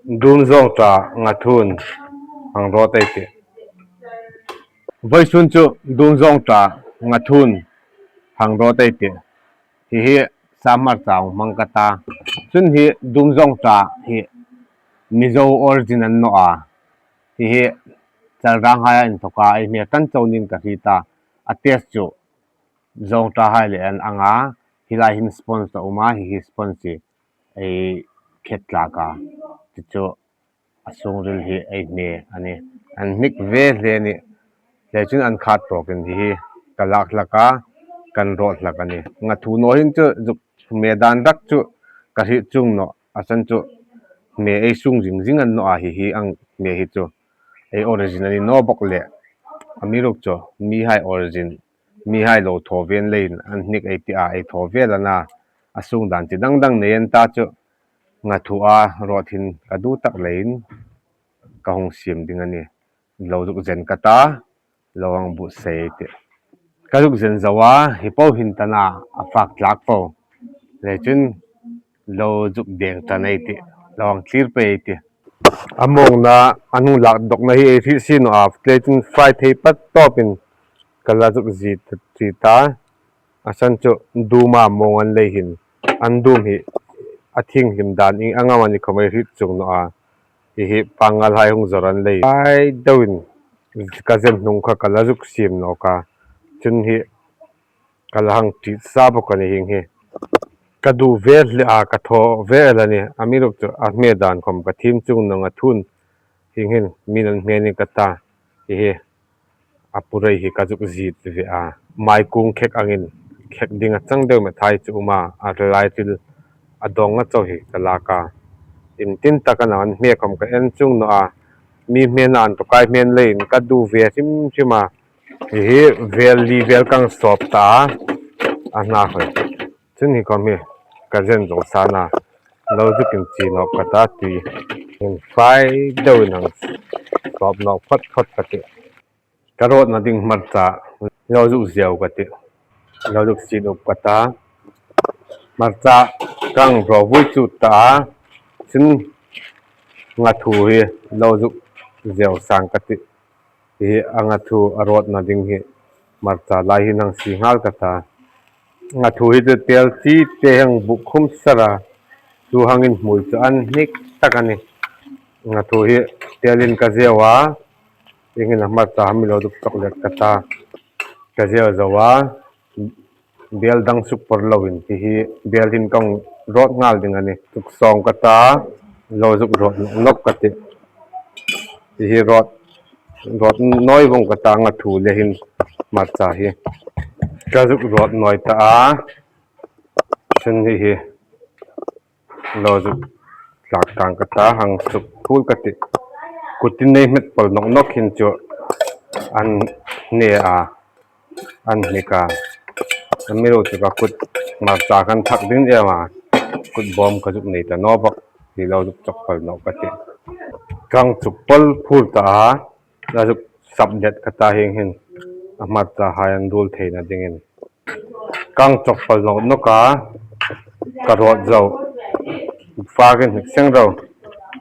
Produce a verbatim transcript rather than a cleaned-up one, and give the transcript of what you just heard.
Dum zawngṭa ngathun hang rawt ei tih. Vawisun chu dum zawngṭa ngathun hang rawt ei tih. Hi hi sa hmarcha hmang ka ta. Chun hi dum zawngṭa hi Mizo origin a ni naw a. Hi hi Chalranghai a inthoka ei hme tan chauh niin ka hriet a. A taste chu zawngṭahai leh an ang a. Hi lai hin sponge a um a, hi hi sponge hi ei khet tlak a. Chu chu a sungril hi ei hme a nih. An hnik ve hle a nih. Leiin chun an khat tawkin hi hi ka lak hlak a, kan rawt hlak a nih. Ngathu naw hin chu zuk hme dan rak chu ka hriet chuong nawh. A san chu hme ei sung zing zing a ni naw a, hi hi ang hme hi chu. Ei origin a ni naw bawk leh. Amiruokchu mihai origin, mihai lo thaw vel leiin an hnik ei ti a, ei thaw vel a na. A sung dan chi dang dang nei an ta chu. Ngathu a rawt hin ka duh tak leiin ka hung siem ding a nih. Lo zuk zen ka ta, lo hang buotsai ei tih. Ka zuk zen zo a, hi po hin ta na, a fak tlak po. Leiin chun lo zuk deng ṭan ei tih, lo hang thlir pei ei tih. A mawngna, a hung lak dawkna hi ei hriet si naw a, leiin chun fry thei pat tawpin ka la zuk ziet ṭi ta. A san chu duma mawng an lei hin, an dum hi a thienghlim dan ieng ang am a ni khawm ei hriet chuong naw a. Hi hi pangalhai hung zawr an lei. Fai deuin ka zen hnung kha ka la zuk siem nawk a. Chun hi ka la hang ṭi sa bawk a nih hieng hi. Ka duh vel hle a, ka thaw vel a nih. Amiruokchu a hme dan khawm ka thiem chuong naw a, ngathun hieng hin mi'n an hme a ni ka ta. Hi hi a purei hi ka zuk ziet ve a. Maikung khek angin khek ding a chang deu met hai chu um a, a hlai thil a dawng a chau hi ka lak a. Intin tak a na, an hme khawm ka en chuong naw a. Mi hme na an tawkai hme leiin ka duh ve hrim hrim a. Hi hi vel li vel ka hang sawp ta a. A hna khawm. Chun hi khawm hi ka zen zo sa a. Lo zuk inchie nawk ka ta, tui hin fai deuin hang sawp nawk phawt phawt ka tih. Ka rawtna ding hmarcha lo zuk ziau ka tih. Lo zuk sit up ka ta. Hmarcha ka hang rawt vui chu ta a. Chun ngathu hi lo zuk ziau sang ka tih. Hi a ngathu a rawtna ding hi hmarcha lai hin hang sie nghal ka ta. Ngathu hi chu tel chi te hang buk khum sara. Chu hangin hmui chu an hnik tak a nih. Ngathu hi telin ka ziau a. Hieng hin a hmarcha hami lo zuk chocolate ka ta. Ka ziau zo a. Bel dang suk por loin hi hi bel hin ka hung rawt nghal ding a nih. Zuk sawng ka ta. Lo zuk rawt nawk nawk ka tih. Hi hi rawt, rawt nawi vawng ka ta, ngathu le hin hmarcha hi. Ka zuk rawt nawi ta a. Chun hi hi lo zuk tlak tang ka ta, hang suk phul ka tih. Kutin ei hmet pawl nawk nawk hin chu an hne a, an hnik a. Amiruokchu ka kut hmarcha khan thak ding em a, kut bawm ka zuk nei ta naw bawk. Hi lo zuk chawk pawl nawk ka tih. Ka hang chawk pawl phul ta a, lo zuk sap det ka ta hieng hin. A hmarchahai an dul theina dingin. Ka hang chawk pawl nawk nawk a, ka rawt zo. Fakin hnik seng ro.